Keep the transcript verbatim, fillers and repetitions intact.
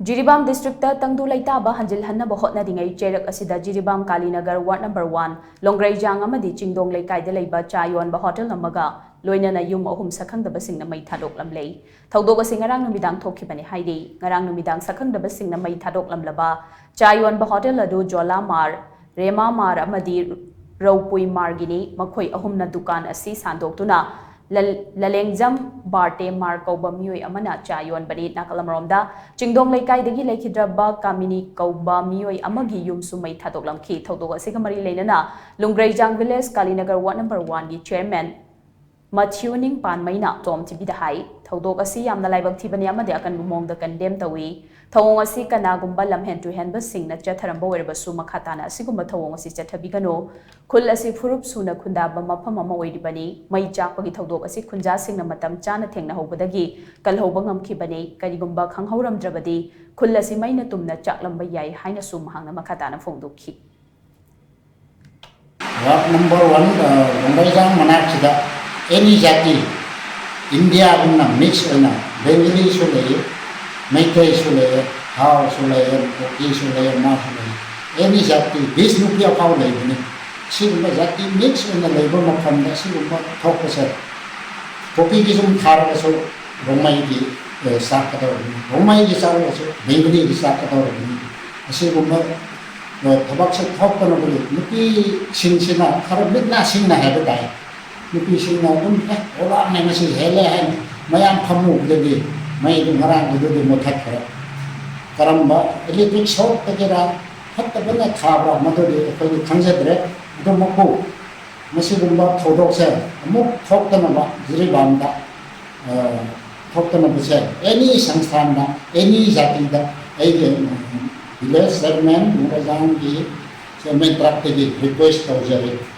Jiribam district ꯇꯪꯗꯨ ꯂꯩꯇꯥꯕ ꯍꯟꯖꯤꯜꯍꯟꯅꯕ ꯍꯣꯠꯅꯔꯤꯉꯩ ꯆꯩꯔꯛ ꯑꯁꯤꯗ ꯖꯤꯔꯤꯕꯥꯝ ꯀꯥꯂꯤꯅꯒꯔ ꯋꯥꯔꯗ ꯅꯝꯕꯔ ꯋꯥꯟ, ꯂꯣꯡꯒ꯭ꯔꯩꯖꯥꯡ ꯑꯃꯗꯤ ꯆꯤꯡꯗꯣꯡ ꯂꯩꯀꯥꯏꯗ ꯂꯩꯕ ꯆꯥ ꯌꯣꯟꯕ ꯍꯣꯇꯦꯜ ꯑꯃꯒ ꯂꯣꯏꯅꯅ ꯌꯨꯝ ꯑꯍꯨꯝ ꯁꯛꯈꯪꯗꯕꯁꯤꯡꯅ ꯃꯩ ꯊꯥꯗꯣꯛꯂꯝꯂꯦ꯫ ꯊꯧꯗꯣꯛ ꯑꯁꯤ ꯉꯔꯥꯡ ꯅꯨꯃꯤꯗꯥꯡ ꯊꯣꯛꯈꯤꯕꯅꯤ ꯍꯥꯏꯔꯤ꯫ ꯉꯔꯥꯡ ꯅꯨꯃꯤꯗꯥꯡ ꯁꯛꯈꯪꯗꯕꯁꯤꯡꯅ ꯃꯩ ꯊꯥꯗꯣꯛꯂꯝꯂꯕ ꯆꯥ ꯌꯣꯟꯕ ꯍꯣꯇꯦꯜ ꯑꯗꯨ ꯖꯣꯂꯥ ꯃꯥꯔ, ꯔꯦꯃꯥ ꯃꯥꯔ ꯑꯃꯗꯤ ꯔꯧꯄꯨꯏ ꯃꯥꯔꯒꯤꯅꯤ꯫ ꯃꯈꯣꯏ ꯑꯍꯨꯝꯅ ꯗꯨꯀꯥꯟ ꯑꯁꯤ ꯁꯥꯟꯗꯣꯛꯇꯨꯅ ꯂꯜ-, ꯂꯂꯦꯡꯖꯝ ꯕꯥꯔꯇꯦ ꯃꯥꯔ ꯀꯧꯕ ꯃꯤꯑꯣꯏ ꯑꯃꯅ ꯆꯥ ꯌꯣꯟꯕꯅꯤ꯫ ꯅꯥꯀꯜ ꯑꯃꯔꯣꯝꯗ, ꯆꯤꯡꯗꯣꯡ ꯂꯩꯀꯥꯏꯗꯒꯤ ꯂꯩꯈꯤꯗ꯭ꯔꯕ ꯀꯥꯃꯤꯅꯤ ꯀꯧꯕ ꯃꯤꯑꯣꯏ ꯑꯃꯒꯤ ꯌꯨꯝꯁꯨ ꯃꯩ ꯊꯥꯗꯣꯛꯂꯝꯈꯤ꯫ ꯊꯧꯗꯣꯛ ꯑꯁꯤꯒ ꯃꯔꯤ ꯂꯩꯅꯅ ꯂꯨꯡꯒ꯭ꯔꯩꯖꯥꯡ ꯚꯤꯂꯦꯖ ꯀꯥꯂꯤꯅꯒꯔ ꯋꯥꯔꯗ ꯅꯝꯕꯔ ꯋꯥꯟꯒꯤ ꯆꯤꯌꯔꯃꯦꯟ ꯃꯊꯤꯌꯨ ꯅꯤꯡꯄꯥꯟꯃꯩꯅ ꯇꯣꯝ ꯇꯤꯚꯤꯗ ꯍꯥꯏ, ꯊꯧꯗꯣꯛ ꯑꯁꯤ ꯌꯥꯝꯅ ꯂꯥꯏꯕꯛ ꯊꯤꯕꯅꯤ ꯑꯃꯗꯤ ꯑꯀꯟꯕ ꯃꯑꯣꯡꯗ ꯀꯟꯗꯦꯝ ꯇꯧꯏ꯫ ꯊꯧꯑꯣꯡ ꯑꯁꯤ ꯀꯅꯥꯒꯨꯝꯕ ꯂꯝꯍꯦꯟ ꯇꯨꯍꯦꯟꯕꯁꯤꯡꯅ ꯆꯠꯊꯔꯝꯕ ꯑꯣꯏꯔꯕꯁꯨ, ꯃꯈꯥ ꯇꯥꯅ ꯑꯁꯤꯒꯨꯝꯕ ꯊꯧꯑꯣꯡ ꯑꯁꯤ ꯆꯠꯊꯕꯤꯒꯅꯨ꯫ ꯈꯨꯜ ꯑꯁꯤ ꯐꯨꯔꯨꯞ ꯁꯨꯅ ꯈꯨꯟꯗꯥꯕ ꯃꯐꯝ ꯑꯃ ꯑꯣꯏꯔꯤꯕꯅꯤ꯫ ꯃꯩ ꯆꯥꯛꯄꯒꯤ ꯊꯧꯗꯣꯛ ꯑꯁꯤ ꯈꯨꯟꯖꯥꯁꯤꯡꯅ ꯃꯇꯝ ꯆꯥꯅ ꯊꯦꯡꯅꯍꯧꯕꯗꯒꯤ ꯀꯜꯍꯧꯕ ꯉꯝꯈꯤꯕꯅꯤ꯫ ꯀꯔꯤꯒꯨꯝꯕ ꯈꯪꯍꯧꯔꯝꯗ꯭ꯔꯕꯗꯤ, ꯈꯨꯜ ꯑꯁꯤ ꯃꯩꯅ ꯇꯨꯝꯅ ꯆꯥꯛꯂꯝꯕ ꯌꯥꯏ ꯍꯥꯏꯅꯁꯨ ꯃꯍꯥꯛꯅ ꯃꯈꯥ ꯇꯥꯅ ꯐꯣꯡꯗꯣꯛꯈꯤ꯫ ꯋꯥꯔꯗ ꯅꯝꯕꯔ ꯋꯥꯟ, ꯑ, ꯂꯣꯡꯒꯩꯖꯥꯡ ꯃꯅꯥꯛꯁꯤꯗ ꯑꯦꯅꯤ ꯖꯥꯇꯤ, ꯏꯟꯗꯤꯌꯥꯒꯨꯝꯅ ꯃꯤꯛꯁ ꯑꯣꯏꯅ ꯕꯦꯡꯒꯂꯤꯁꯨ ꯂꯩꯌꯦ, ꯃꯩꯇꯩꯁꯨ ꯂꯩꯌꯦ, ꯍꯥꯎꯁꯨ ꯂꯩꯌꯦ, ꯀꯨꯀꯤꯁꯨ ꯂꯩꯌꯦ, ꯃꯥꯁꯨ ꯂꯩꯌꯦ꯫ ꯑꯦꯅꯤ ꯖꯥꯇꯤ, ꯕꯤꯁꯅꯨꯄꯤ ꯑꯐꯥꯎ ꯂꯩꯕꯅꯤ꯫ ꯁꯤꯒꯨꯝꯕ ꯖꯥꯇꯤ ꯃꯤꯛꯁ ꯑꯣꯏꯅ ꯂꯩꯕ ꯃꯐꯝꯗ ꯁꯤꯒꯨꯝꯕ ꯊꯣꯛꯄꯁꯦ ꯀꯨꯀꯤꯒꯤ ꯁꯨꯝ ꯊꯥꯔꯒꯁꯨ ꯔꯣꯡꯃꯩꯒꯤ, ꯑ, ꯆꯥꯛꯀꯗꯧꯔꯕꯅꯤ, ꯔꯣꯡꯃꯩꯒꯤ ꯆꯥꯔꯒꯁꯨ ꯕꯦꯡꯒꯂꯤꯒꯤ ꯆꯥꯛꯀꯗꯧꯔꯕꯅꯤ꯫ ꯑꯁꯤꯒꯨꯝꯕ, ꯑ, ꯊꯕꯛꯁꯦ ꯊꯣꯛꯇꯅꯕꯒꯤ ꯅꯨꯄꯤꯁꯤꯡꯁꯤꯅ ꯈꯔ ꯃꯤꯠ ꯅꯥ ꯁꯤꯡꯅ ꯍꯥꯏꯕ ꯇꯥꯏ꯫ ꯅꯨꯄꯤꯁꯤꯡꯅ ꯑꯗꯨꯝ, "ꯑꯦ, ꯑꯣꯂꯥꯡꯅꯦ ꯉꯁꯤ ꯍꯦꯜꯂꯦ" ꯍꯥꯏꯅ ꯃꯌꯥꯝ ꯐꯝꯃꯨꯕꯗꯒꯤ ꯃꯩꯗꯨ ꯉꯔꯥꯡꯒꯤꯗꯨꯗꯤ ꯃꯨꯊꯠꯈ꯭ꯔꯦ꯫ ꯀꯔꯝꯕ ꯏꯂꯦꯛꯇ꯭ꯔꯤꯛ ꯁꯣꯛꯇꯒꯤꯔ ꯐꯠꯇꯕꯅ ꯊꯥꯕ꯭ꯔꯥ, ꯃꯗꯨꯗꯤ ꯑꯩꯈꯣꯏꯗꯤ ꯈꯪꯖꯗ꯭ꯔꯦ꯫ ꯑꯗꯨꯃꯛꯄꯨ ꯃꯁꯤꯒꯨꯝꯕ ꯊꯧꯗꯣꯛꯁꯦ ꯑꯃꯨꯛ ꯊꯣꯛꯇꯅꯕ ꯖꯤꯔꯤꯕꯥꯝꯗ, ꯑ, ꯊꯣꯛꯇꯅꯕꯁꯦ ꯑꯦꯅꯤ ꯁꯪꯁꯊꯥꯟꯗ, ꯑꯦꯅꯤ ꯖꯥꯇꯤꯗ ꯑꯩꯒꯤ, ꯎꯝ, ꯚꯤꯂꯦꯖ ꯆꯤꯌꯔꯃꯦꯟ ꯂꯨꯡꯒꯩꯖꯥꯡꯒꯤ ꯆꯤꯌꯔꯃꯦꯟ ꯇꯔꯞꯇꯒꯤ ꯔꯤꯀ꯭ꯋꯦꯁ ꯇꯧꯖꯔꯤ꯫